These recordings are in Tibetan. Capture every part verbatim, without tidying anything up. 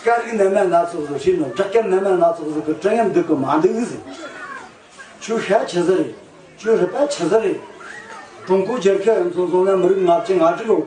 སྐད་རིགས་རྣལ་མ་སྣ་ཚོགས་སུ་ཤེས་ནོ། སྦྲག་སྐད་རྣལ་མ་སྣ་ཚོགས་སུ་གི་དྲི་ངན་འདུག་གི་མ་འདུག་ཟེར། ཁྱོད་ཤ་ཆི་ཟིག་རེད། ཁྱོད་རུས་པ་ཆི་ཟིག་རེད། ཀྲུང་གོ་རྒྱལ་ཁབ་ཡང་ཚོང་ཚོང་ན་མི་རིགས་ལྔ་བཅུ་ང་དྲུག་ཡོད་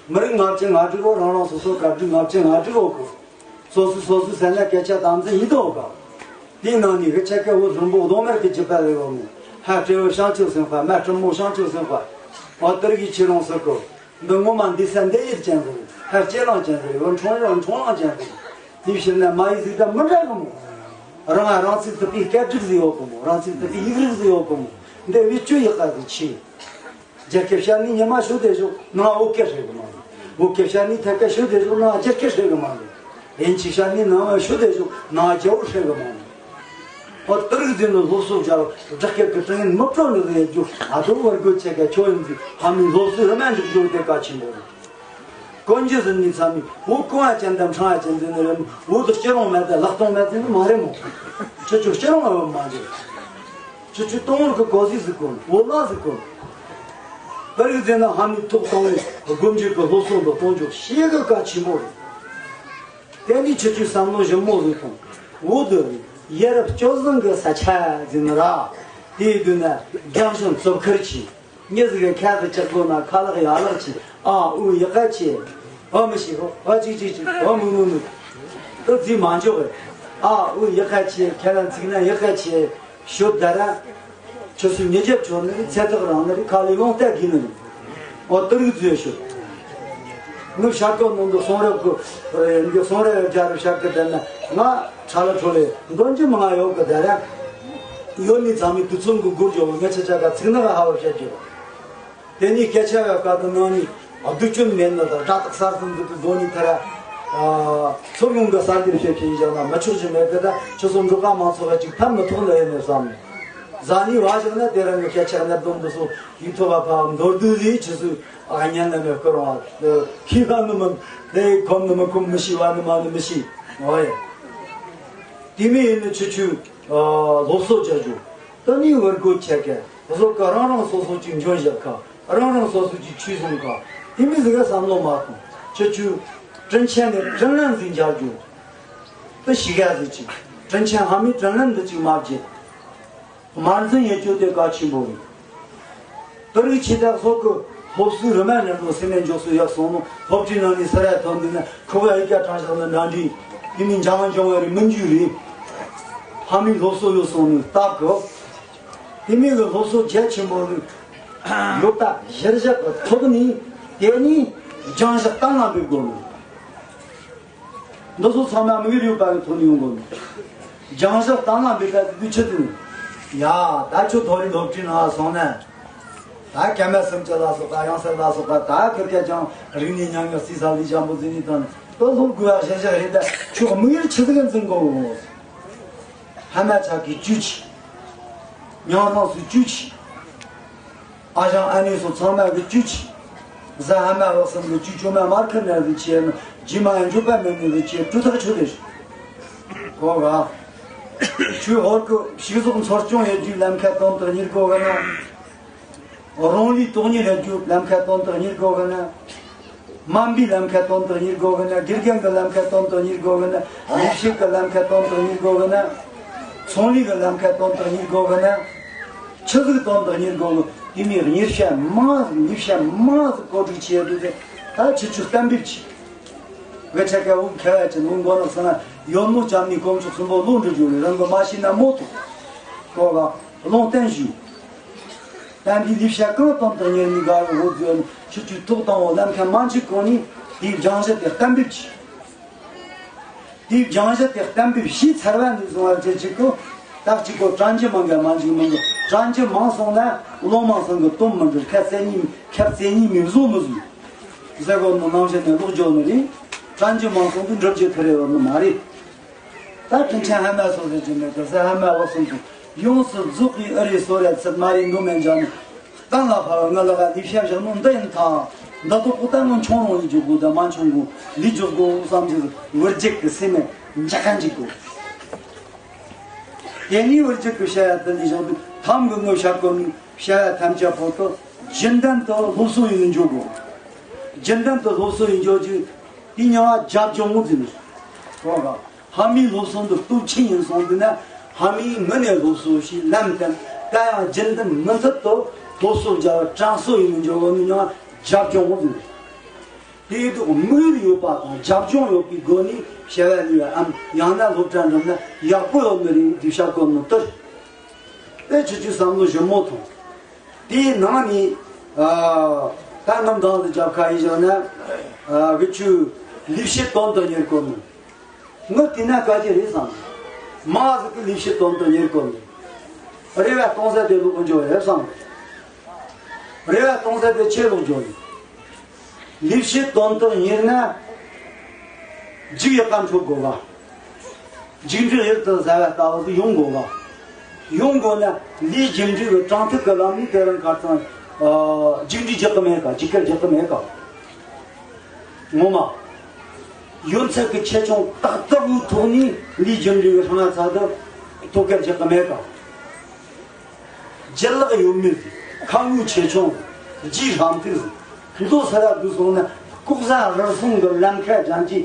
གི། མི་རིགས་ལྔ་བཅུ་ང་དྲུག་གོ་རང་རང་སོ་སོ་ག་དྲུག་ལྔ་བཅུ་ང་དྲུག་ཡོད་གི། སོ་སོ་སོ་སོའི་ས་ན་སྐད་ཆ་དམ་འཛིན་ཡིན་དོ་ག། དེའི་ནང་ནས་གི་ཆ་ག་བོད་ལྷུན་པོ་གདོང་དམར་གྱི་རྒྱུད་པ་ལས་བ་མོ། ཧ་སྤྲེའུ་བྱང་ཆུབ་སེམས་དཔའ། མ་སྤྲིན་མོ་བྱང་ཆུབ་སེམས་དཔའ། འོ་དེར་གི་ཁྱེད་རང་ཟེར་གོ། འདི་ངོ་མ་འདི་ས་འདི་ཡིད་ཅན་ཟིག། ཧ་སྤྱི་གླང་ཅན་ཟིག། འོ་འཕྲང་ར་འཕྲང་གླང་ཅན་ཟིག། དེའི་ཕྱིར་ན་མ་ཡིག་ཟིག་ད་མི་འདྲ་གི་མོ། རང་ང་རང་ཚིག་ཐུབ་པའི་སྐད་སྒྲིག་ཟིག་ཡོད་གི་མོ། རང་ཚིག་ཐུབ་པའི་ཡིག་རིགས་ཟིག་ཡོད་གི་མོ། འདི་བེད་སྤྱོད་ཡག་ག་ཟིག་ཆེ། རྒྱལ་ཁབ་བཤད་ནི་ཉི་མ་ཤོད་དེ་ཞོག་ནང་བོད་སྐད་ཧྲེ་གི་མ་རེད། བོད་སྐད་བཤད་ནི་ཐད་ཀ་ཤོད་དེ་ཞོག་ནང་རྒྱ་སྐད་ཧྲེ་གི་མ་རེད། དབྱིན་ཇི་བཤད་ནི་ནང་ཤོད་དེ་ཞོག་ནང་རྒྱ་བོད་ཧྲེ་གི་མ་རེད། ཨོ་ཏི་རིག་འཛིན་ནི་སློབ་གསོ་སྦྱར་བ་སྦྲག་སྐད་ཀྱི་དྲི་ངན་མི་སྤྲོ་ནི་རེད་རྒྱུ། ཨ་དོ་བར་གོ་ཆེ་ག་ཁྱོད་ཡིན་ཟིག་ཕ་མའི་སློབ་གསོའི་རི་མ་འཇུག་རྒྱུ་དེ་གལ་ཆེན་པོ་རེད། དཀོན་རྒྱུ་ཟིན་ནི་ཚ་མི་བོད་ཀུང་ཨ་ཅན་དང་ཁྲང་ཨ་ཅན་ཟིན་ནི་རེད། བོད་དུ་སྐྱིད་རུང་མེད་དེ་ལག་སྟོང་མེད་ཟིན་ནི་མ་རེད་མོ། ཁྱོད་ཚོ་སྐྱིད་རུང་ཨ་བ་མ་འཇུག་ཁྱོད་ཚོས་སྟོང་བར་གི་གོ་ཟིག་ཟིག་གོ་འོ་ལ་ཟིག་གོ་བར་གི་ཟེར་ན་ཧ་མི་ཐོག་གཏོང་བའི་སྒོམ་རྒྱུ་གི་སློབ་གསོ་འདི་གཏོང་རྒྱུ་ཞེ་གི་གལ་ཆེན་པོ་རེད། དེ་ནི་ཁྱོད་ཚོས་བསམ་བློ་ཞིབ་མོ་ཟིག་གཏོང་། འོ་དེ་ཡ་རབས་སྤྱོད་བཟང་གི་ས་ཆ་ཟེར་ནི་ར། དེའི་མདུན་ན་རྒྱང་ཤིང་བཙོ་ཁར་གྱིས། མྱི་ཟིག་གི་ཁ་ཟིག་ལྕགས་པོ་ན་ཁ་ལག་ཡ་ལག་ཆེ། ཨ་འུ་ཡག་ག་ཆེ། ཨ་མི་ཤི་ཧོ། ཨ་ཅིག་ཅིག་ཅིག་ཨ་མུ་མུ་མུ། ཨ་རྫི་མ་འཇོག་གི། ཨ་འུ་ཡག་ག་ཆེ། ཁ་ལ་ཚིག་ན་ཡག་ག་ཆེ། ཤོད་ད་ར། ཁྱོད་ཚོས་ཉེ་རྒྱབ་ཆོད་ནི་རེད། ཚེ་ཐག་རིང་ནི་རེད། ཁ་ལས་ལོང་བལྟ་དགོས་ནི་རེད། ཨོ་ཏི་རིག་རྫི་ཡོད་ཤོད། ངའི་ཤ་ཀོ་ནང་དུ་གསུང་རབ་ཀྱི་གསུང་རབ་རྒྱ་རབས་ཤ་ཀི་དེ་ན་ང་ཁྲ་ལ་ཁྲོ་ལེ་འདོན་གྱི་མང་ཡོད་གི། དེ་ར་ཡོད་ནི་ཚང་མའི་དུས་ཚོད་ཀྱི་སྒོར་འཇོག་ངས་ཆ་ཆ་ག་ཚིག་ནག་ཧ་བ་བཤད་རྒྱུ། དེ་ནས་སྐད་ཆ་བའི་བཀའ་དང་ནང་ནས་སྡུག་སྐྱོན་མེད་ནི་དང་སྒྲ་དག་གསར་གསུམ་འདི་གི་སྒོ་ནས་ཐར། ཚོར་ཡོང་གི་གསར་འདེབས་བྱེད་མཁན་བཞག་ན་མི་ཆོག་རྒྱུ་མེད་གི། ད་ཁྱོད་ཚོ་འབྲོག་པ་མང་ཚོགས་ལ་ཅིག་ཕན་མི་ཐོགས་ནི་ཡིན་ནས་བསམ། ཟ་ནི་བ་བཞག་ན་དེ་རང་གི་སྐད་ཆ་གནད་དོན་འདི་ཚོ་ཡིག་ཐོག་ག་ཕབ་མདོར་བསྡུས་ལས་ཁྱོད་ཚོས་ཨ་ཉན་ལ་མེད་སྐོར་བ་ཁྱི་ཁ་ནི་མི་དེ་ཁོམ་ནི་མི་ཁོམ་མི་ཤི་བ་ནི་མ་ནི་མི་ཤི། འོ་ཡ། དེ་མིན་ཡིན་ནི་ཆུ་ཆུ་སློབ་གསོ་བྱ་རྒྱུ། ད་ནི་བར་གོ་ཆེ་གེ་བཟོ་ག་རང་རང་སོ་སོ་ཅིག་འཇོན་བཞག་ག་རང་རང་སོ་སོ་ཅིག་ཆུས་བཟུང་ག་དེ་མི་ཟིག་ག་བསམ་བློ་མ་གཏོང་། ཁྱོད་ཆུ་དྲིན་ཆེན་ནས་དྲིན་ལན་ཟིག་འཇལ་རྒྱུ། དེ་ཞིག་ག་ཟིག་ཅིག་དྲིན་ཆེན་ཧ་མི་དྲིན་ལན་འདི་ཅིག་མ་བརྗེད། དམར་འཛིན་ཡེ་ཅོ་དེ་གལ་ཆེན་པོ་རེད། དེ་རིགས་ཆེ་ཐག་སོགས་ཀྱི་སློབ་གསོའི་རི་མ་ནས་འགྲོ་སེམས་ནས་འཇོག་སུ་ཡག་སོང་ནོ། སློབ་གྲྭའི་ནང་ནས་སི་ར་ཐོན་འདི་ན་ཁོ་བ་ཡི་ག་དྲང་བཞག་ན་འདྲ་འདྲིས་དེ་མིན་འཇང་འཇང་བ་རེད། མི་འཇུ་རེད། ཕ་མའི་སློབ་གསོ་ཡོད་སོང་ནས་སྟབས་གི། དེ་མིན་གྱི་སློབ་གསོ་རྒྱ་ཆེན་པོ་རེད། ཡོད་ད་གཞིར་བཞག་གི་ཐོག་ནས་དེ་ནས་སྦྱང་བཞག་གཏན་ལ་འབེབས་དགོས་ནོ། འདི་ཚོ་ཚང་མ་དམིགས་ཡུལ་ཡོད་པ་གི་ཐོག་ནས་ཡོང་དགོས་ནོ། སྦྱང་བཞག་གཏན་ལ་འབེབས་པ་དེ་དུས་ཆི་དུས། ཡ་ད་ཁྱོད་མཐོ་རིམ་སློབ་གྲྭའི་ནང་སོང་ན། ད་ཀ་མ་སུམ་ཅུ་ལ་སོགས་པ་ཡང་སེ་ལ་སོགས་པ་ད་ཁེར་སྐད་ཀྱང་རིག་གནས་ཉམས་མྱོང་སྲིད་ས་ལས་འཇམ་པོ་འཛིན་ནས་དང་ནི་ད་སློབ་དགོས་པ་ཞེ་ཞེ་རེད། ད་ཁྱོད་དམིགས་ཡུལ་ཆི་ཟིག་འཛིན་དགོས། ཧ་མ་ཆག་གི་བཅུད་ཆི། མྱང་སྣང་སུ་བཅུད་ཆི། ཨ་ཞང་ཨ་ནེ་སོགས་ཚང་མ་གི་བཅུད་ཆི། གཟའ་ཧ་མ་བག་གསུམ་གི་བཅུད་ཆོ་མ་མར་ཁུར་ནས་རེ་ཆེ་ནི་རྗེས་མ་ཡང་འཇུག་པ་མེད་ནི་རེ་ཆེ་གྲུ་ཐག་ཆོད་རེ་ཞིག་གོ་ག་ཆོས་ཧོར་གི་ཕྱུགས་ཟོག་འཚོ་སྐྱོང་ཡོད་རྒྱུའི་ལམ་ཁ་དོན་དུ་གཉེར་དགོས་གི་ན། རང་ལུས་དོན་གཉེར་ཡོད་རྒྱུའི་ལམ་ཁ་དོན་དུ་གཉེར་དགོས་གི་ན། དམའ་འབེབས་ལམ་ཁ་དོན་དུ་གཉེར་དགོས་གི་ན། དགེ་རྒན་གི་ལམ་ཁ་དོན་དུ་གཉེར་དགོས་གི་ན། ལས་བྱེད་གི་ལམ་ཁ་དོན་དུ་གཉེར་དགོས་གི་ན། ཚོང་ལས་གི་ལམ་ཁ་དོན་དུ་གཉེར་དགོས་གི་ན། ཆི་ཟིག་དོན་དུ་གཉེར་དགོས་གི། དེ་མིན་གཉེར་བྱ་མང་ཟིག་ལས་བྱ་མང་ཟིག་བཀོད་སྒྲིག་བྱས་ཡོད་དུས་ད་ཁྱེད་ཚོས་གཏན་འབེབས་བྱས། བའི་ཆ་ག་འུ་ཁ་བ་ཅན་འུ་མགོ་ནག་སང་ཡོད་མོ་ཅམ་ནི་དཀོན་མཆོག་གསུམ་པོ་བློ་འགྲོ་རྒྱུ་རེད། རང་གི་མ་ཤེས་ན་མོ་ཐུག་གོ་ག་ལུང་བསྟན་ཞུས། ད་འདི་ལས་བྱ་གང་དང་དང་ཉེར་གཉིས་ག་རུ་འུ་ཚོས་ཆུ་ཆུ་ཐོག་དང་བོ་ལམ་ཁ་མ་འཇིག་གོང་ནས་དེའི་སྦྱང་གཞི་དེ་གཏན་འབེབས་བྱས། དེའི་སྦྱང་གཞི་དེ་གཏན་འབེབས་བྱས་ཚར་བ་ནས་བཟུང་བ་བཅས་གཅིག་གོ། ད་གཅིག་གོ་དྲན་གྱི་མང་ག་མ་འཇིག་མང་གོ། དྲན་གྱི་མང་སོང་ན་བློ་མང་སང་གི་དོན་མི་འགྲུབ། ཁ་རྩེ་གཉིས་ཁ་རྩེ་གཉིས་མི་བཟོ་མི་བཟོ། ཟེར་གོ་ནོ་ནང་བཞིན་ནས་ལོག་འཇོག་ནི་རེད། དྲན་གྱི་མང་སོང་དུས་འགྲུབ་རྒྱུ་ཐུ་རེ་བར་ནི་མ་རེད། ད་དྲིན་ཆེན་ཧ་མ་སོ་ཟེར་གྱི་མེད་དུ་ཟེར། ཧ་མ་བ་སོང་དུ་ཡོངས་སུ་རྫོགས་པའི་ཨ་རི་སོ་ར་ཚིག་མ་རེད་འདུག་མེད་འཇགས་ནི། གཏན་ལ་ཕབ་པ་ང་ལ་ག་ལས་བྱ་བཞག་ནོ་འདི་ཡིན་ཐང་། འདི་ཐོག་གོ་ད་ངོ་མཆོང་རོང་ཡི་འཇུག་གོ་ད་མ་མཆོང་གོ་ལས་འཇུག་གོ་བསམ་གྱི་བུར་རྒྱུག་གི་སེམས་མེད་འཇག་ག་འཇིག་གོ། དེ་ནས་བུར་རྒྱུག་གི་བྱ་ཡ་དེ་ལས་བཞག་དུས་ཐམ་གི་ངོ་ཤ་སྐོར་ནས་བྱ་ཡ་ཐམས་ཅད་པོ་ཏོ་རྒྱུན་ལྡན་དུ་སློབ་གསོ་ཡིན་ནི་འཇུག་གོ། རྒྱུན་ལྡན་དུ་སློབ་གསོ་ཡིན་འཇོག་རྒྱུ་དེ་ཉང་བ་རྒྱབ་ལྗོངས་ངོ་འཛིན་ནས། སོང་ག་ཕ་མའི་སློབ་གསོ་འདི་སྟོབས་ཆེན་ཡིན་སོང་དུས་ན། ཕ་མའི་ངི་ནས་སློབ་གསོ་ཞིག་ལམ་སྟོན། ད་ཡང་རྒྱུན་དུ་མུ་མཐུད་དུ་སློབ་གསོ་རྒྱ་བ་དྲང་སྲོ་ཡིན་མི་འཇོག་གོ་ནི་ཡང་རྒྱབ་ལྗོངས་འོང་ཟིན། དེའི་དུས་དམིགས་ཡུལ་ཡོད་པ་དང་རྒྱབ་ལྗོངས་ཡོད་པའི་སྒོ་ནས་བྱ་བ་ལས་པའམ། ཡང་ན་སློབ་གྲྭ་འགྲིམ་ན་ཡག་པོ་ཡོད་མི་རེད་འདི་བཤད་དགོས་ནི་ལྟར། དེ་ཁྱེད་ཀྱི་བསམ་བློ་ཞིབ་མོ་ཐོངས། དེའི་ནང་ནས་ཨ། ད་རྣམ་གྲངས་སུ་རྒྱབ་ཁ་ཡིན་བཞག་ན། ཨ། གི་ཆུ་ལས་བྱེད་དོན་དུ་གཉེར་དགོས་མིན། ངས་བལྟས་ན་དཀའ་རྒྱུ་རེད་བསམ། མ་ཟིག་གི་ལས་བྱེད་དོན་དུ་གཉེར་དགོས་མིན། རེ་བ་གཏོང་ས་དེ་ལོག་འགྱོ་རེད་བསམ། རེ་བ་གཏོང་ས་དེ་ཆེ་ལོག་འགྱོ་ཡིན། ལས་བྱེད་དོན་དུ་གཉེར་ན། རྒྱུགས་ཡག་ག་འཕྲོད་དགོས་པ། རྒྱུགས་འབྲས་ཡུལ་དུ་ཟ་བ་ལྟ་བུ་ཡོང་དགོས་པ། ཡོང་དགོས་ན་ལས་རྒྱུ་འབྲས་ཀྱི་དྲང་ཐིག་གི་ལམ་ནས་དེ་རིང་ཁ་སང་། ཨ། རྒྱུགས་འབྲས་རྒྱག་གི་མེད་ག་རྒྱུགས་སྐར་རྒྱག་གི་མེད་ག་ངོ་མ། ཡོན་ཚད་ཀྱི་ཆེ་ཆུང་ཏག་ཏག་གི་ཐོག་ནས་ལས་རྒྱུ་འབྲས་ཀྱི་ཧྲང་ང་ཚ་དུ་ཐོག་ཁར་རྒྱག་གི་མེད་ག་རྒྱུ་ལག་ཡོད་མེད་ཟིག་ཁ་དངོས་ཆེ་ཆུང་ཟིག་རྗེས་ཧྲང་ཐིག་ཟིག་མདོ་ས་ར་དུ་སོང་ན་ལྐོག་ཟ་རུལ་སུངས་ཀྱི་ལམ་ཁ་སྦྱང་གི་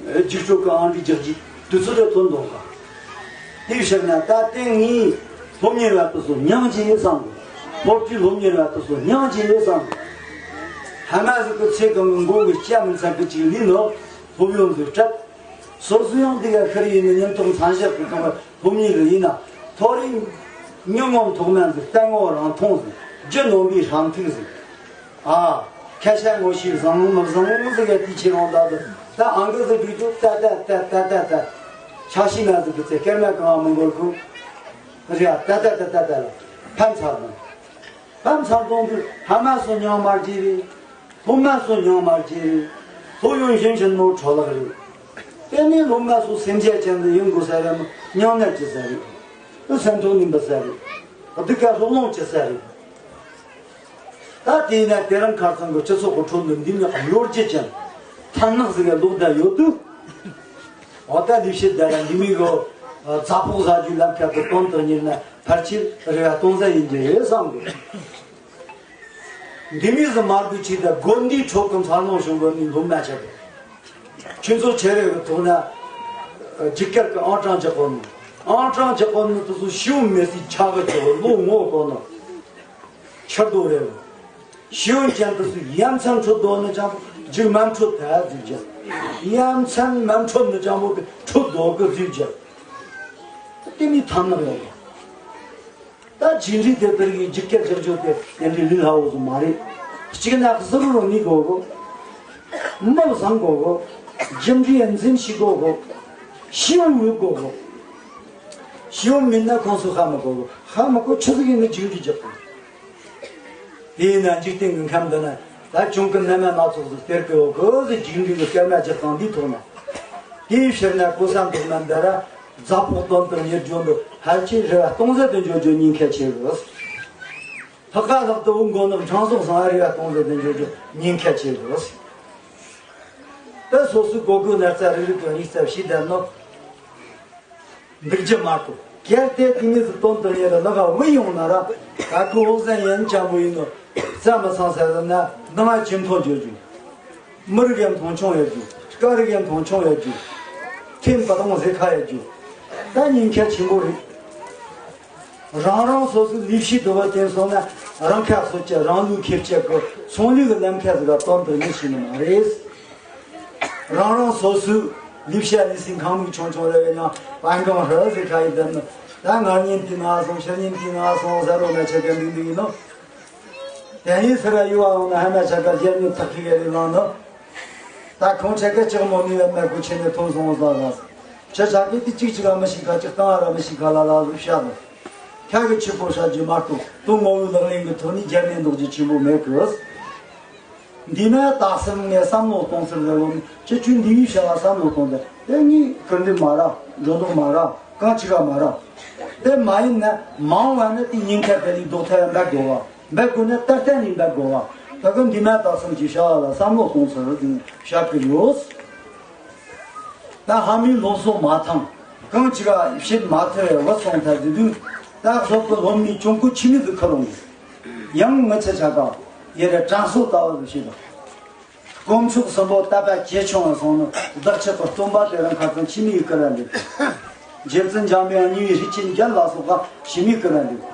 རྒྱུགས་སྤྲོད་ཀྱི་ཨང་འདྲི་རྒྱག་གི་དུས་ཚོད་རེ་ཐོན་འདུག་ག་དེ་ཕྱིར་ན་ད་ལྟའི་ངའི་སློབ་གཉེར་བ་དེ་ཚོ་སྙིང་རྗེ་ཡོད་བསམ་གི་སློབ་གྲྭའི་སློབ་གཉེར་བ་དེ་ཚོ་སྙིང་རྗེ་ཡོད་བསམ་གི་ཧ་མ་ཟིག་གི་ཚེ་གང་གི་མགོ་གི་སྐྱ་མི་ཚར་གི་ཅིག་ལུས་ནོ་སློབ་ཡོན་ཟིག་སྤྲད། སོ་སོ་ཡང་དེ་ག་ཤི་རི་ཡིན་ནི་ཉིན་ཐོག་མཚན་ཞབས་ཀྱི་ཐོག་སློབ་གཉེར་གི་ཡིན་ན་མཐོ་རིས་ཉོན་མོངས་ཐོག་མ་ཟིག་ལྟད་ངོ་རང་མཐོང་ཟིག་རྒྱུ་ནོམ་པའི་ཧྲང་ཐིག་ཟིག་ཨ། ཁ་ཤས་ངོ་ཤེས་བཟང་མི་བཟང་ཟིག་ག་དེ་ཆེ་རང་ད་དུ་ད་ཨང་ཀི་ཟིག་སྒྲིག་རྒྱུ་ཏ་ཏ་ཏ་ཏ་ཏ་ཏ། ཆ་ཤས་ན་ཟིག་གི་ཚེ་སྐར་མ་གང་བ་མི་འགོར་ཁུ། རེད་ཨ་ཏ་ཏ་ཏ་ཏ་ཏ་ལ་ཕན་ཚར་དང་། ཕམ་ཚར་གཏོང་དུས་ཕ་མ་སོ་མྱང་མ་རྒྱས་རེད། སློབ་མ་སོ་མྱང་མ་རྒྱས་རེད། སློབ་ཡོན་ཞན་ཞན་མོ་འཕྲོ་བརླག་རེད། དེ་ནས་སློབ་མ་སོ་སེམས་ཅན་ཅན་དུ་ཡོང་དགོས་ས་རེད་མོ་མྱང་ནད་ཅི་ས་རེད། དུ་སེམས་ཐོག་ནས་འབུ་ས་རེད། སྡུག་ག་སློབ་ལོང་ཅི་ས་རེད། ད་དེས་ན་དེ་རིང་ཁ་སང་གི་སྤྱི་ཚོགས་ཀྱི་ཁྲོད་ནས་འདི་ནས་གློ་རྒྱུ་ཅན་ཐ་ནག་ཟིག་ག་ལོག་བསྡད་ཡོད་དུས། འོ་ད་ལས་བྱེད་དེ་ར་འདི་མི་གི་རྫ་ཕོག་ཟ་རྒྱུའི་ལམ་ཁ་དུ་དོན་དུ་གཉེར་ན་ཕལ་ཆེར་རེ་བ་གཏོང་ས་ཡིན་གྱི་རེད་བསམ་གི་འདི་མི་ཟི་མར་དུ་ཆེ་ད་དགོན་འདིའི་ཁྲོད་ཀྱི་འཚར་ལོངས་བྱུང་དགོས་ནི་ལུང་མ་ཆགས་གི་ཁྱོད་ཚོ་ཆེ་རེ་གི་ཐོག་ན་རྒྱུགས་སྐར་གི་ཨང་གྲངས་རྒྱག་གོ་ནི་ཨང་གྲངས་རྒྱག་གོ་ནི་དུ་སུ་ཤིའུ་མེ་སི་ཆག་གི་ཆོག་ལོ་ངོ་གོ་ནི་ཕྱིར་དོ་རེ་ཤིའུ་ཅན་དུ་སུ་ཡ་མཚན་འཕྲོད་དོ་ནི་ཅང་རྒྱུགས་མ་འཕྲོད་ད་རྫུས་རྒྱག་ཡ་མཚན་མ་འཕྲོད་ནི་ཅང་པོ་གི་འཕྲོད་དོ་གི་རྫུས་རྒྱག་དེ་མི་ཐམ་ནག་ཡོད་གི་ད་རྒྱུགས་འབྲས་དེ་དེ་རིགས་རྒྱུགས་སྐར་རྒྱག་རྒྱུ་དེ་དེ་འདྲའི་ལུས་སླ་བོ་ཟིག་མ་རེད། གཅིག་ན་གཟུ་རུ་རུ་མི་དགོ་གོ་མི་བཟང་དགོ་གོ་རྒྱུགས་འབྲས་འཛིན་ཤེས་དགོ་གོ་ཤེས་ཡོན་ཡོད་དགོ་གོ་ཤེས་ཡོན་མིན་ན་ཁོང་ཚོ་ཧ་མི་གོ་གོ་ཧ་མི་གོ་ཆི་ཟིག་ཡིན་ན་རྒྱུགས་འབྲས་རྒྱག་དགོ་དེས་ན་འཇིག་རྟེན་གྱི་ཁམས་འདི་ན་ད་བྱུང་གི་རྣལ་མ་སྣ་ཚོགས་སུ་སྟེར་གི་ཡོད་གི་ཟེར་རྒྱུགས་འབྲས་ཀྱི་སྐར་མ་རྒྱག་སྟངས་འདིའི་ཐོག་ན། དེའི་ཕྱིར་ན་ཀོ་ས་མདོར་ན་འདི་ར་རྫ་ཕོག་དོན་དུ་གཉེར་རྒྱུ་འདི་ཕལ་ཆེར་རེ་བ་སྟོང་ཟད་དུ་འཇོག་རྒྱུ་ཉེན་ཁ་ཆེ་གི་ལྷག་ག་ལྷག་ཏུ་འུ་མགོ་ནག་དྲང་སྲོང་སང་རེ་བ་སྟོང་ཟད་དུ་འཇོག་རྒྱུ་ཉེན་ཁ་ཆེ་གི་ད་སོ་སོའི་གོ་དགོས་ན་རྩ་རིག་རིག་གི་རིག་རྩལ་ཞིག་ལྡན་ནོ། འདུག་རྒྱུ་མ་གཏོགས། གལ་ཏེ་དེ་མི་ཚོ་དོན་དུ་ཡིན་ལ་ལག་བུད་ཡོང་ན་ར་ད་ཁོ་འོག་ཟན་ཡན་ཅང་པོ་ཡིན་ནོ། རྩ་མི་ཚང་ཟེར་ན་སྣང་བ་ཇེ་མཐོ་འགྱུར་རྒྱུ། མི་རིགས་ཡང་མཐོང་ཆུང་ཡོད་རྒྱུ། སྐད་རིགས་ཡང་མཐོང་ཆུང་ཡོད་རྒྱུ། ཐེམ་པ་དང་ཟེ་ཁ་ཡོད་རྒྱུ། ད་ཉེན་ཁ་ཆེན་པོ་རེད། རང་རང་སོ་སོའི་ལས་བྱེད་དུ་བ་བསྟེན་སོང་ན་རང་ཁ་གསོ་ཅེས་རང་ལུས་ཁེབས་ཅེས་ཀྱི་ཚོང་ལས་ཀྱི་ལམ་ཁ་ཟིག་ག་དོན་དུ་ངེས་ཤེས་ནི་མ་རེད། རང་རང་སོ་སོའི་ལས་བྱ་ལས་སའི་ཁང་མིག་ཆུང་ཆུང་རེ་བའི་ནང་པན་ཀང་ཧྲ་ཟེར་ཁ་ཡི་བསྡད་ནི་ད་ང་གཉེན་དུས་ང་སོང་ཕྱིར་གཉེན་དུས་ང་སོང་ཟེར་རོ་ན་ཆེ་ག་འདུག་འདུག་ཡིན་ནོ། དེ་ཡིན་ཟེར་བ་ཡུ་བ་འོང་ན་ཧ་མ་ཆ་ག་རྒྱལ་ཉིན་ཐག་གི་ག་རེ་ལང་ནོ། ད་ཁོང་ཆ་ག་ཅག་མོ་ནི་བ་མ་གུ་ཆེ་ནས་ཐོན་སོང་ཟ་ཟ། ཆ་ཆ་གི་དེ་གཅིག་གཅིག་ཨ་མི་ཤི་ཁ་གཅིག་བཏང་ཨ་ར་མི་ཤི་ཁ་ལ་ལ་ཟུག་ཤ་ནོ། ཁ་གི་ཆུ་པོ་ཤ་རྒྱུ་མ་གཏོགས་དུ་ངོ་བོའི་ལག་ལེན་གི་ཐོག་ནས་རྒྱལ་ནས་འདོགས་རྒྱུ་ཆེན་པོ་མེད་གི་འདི་ནས་རྟགས་གསལ་ངས་བསམ་བློ་གཏོང་ཚུལ་རེད་བོ། ཁྱེད་ཆོས་འདི་ཡིས་བྱ་བ་བསམ་བློ་གཏོང་དེ་དེ་ངས་ཁུར་འདི་མ་ར་འགྲོ་འདུག་མ་ར་གང་ཅི་ག་མ་ར། དེ་མ་ཡིན་ན་མང་བ་ནི་དེ་ཉིན་ཁ་དེ་ལས་ལྡོག་ཐལ་འབད་དགོས་བ་འབད་དགོས་ན་ལྟར་ལྟར་ནས་འབད་དགོས་བ། ད་གི་འདི་ནས་རྟགས་གསལ་གྱི་བྱ་བ་ལ་བསམ་བློ་གཏོང་ཚུལ་རེད་བཤད་གི་ཡོད། ད་ཕ་མའི་སློབ་གསོ་མ་ཐང་། གང་ཅི་ག་བྱེད་མ་ཐུབ་པའི་བུ་སོང་ཐལ་དུས་དུས། ད་སློབ་གི་སློབ་མའི་གྱོང་གུད་ཆི་མི་ཟིག་ཁུར་ལོང་གི་ཡང་ངི་ཚེ་ཆ་ག་ཡེ་རེ་དྲང་སྲོ་ལྟ་བུ་ཟིག་བྱེད་དོ། དཀོན་མཆོག་གསུམ་པོ་དད་པ་ཇེ་ཆུང་ང་སོང་ནས་བདག་ཅག་གི་སྟོན་པ་དེ་རང་ཁ་ཚང་ཕྱི་མིག་གིས་བསྐུར་བ་འདུག་རྗེ་བཙུན་འཇམ་དཔལ་དབྱངས་ཉེ་བའི་རིགས་ཀྱི་རྒྱལ་ལ་སོགས་པ་ཕྱི་མིག་གིས་བསྐུར་བ་འདུག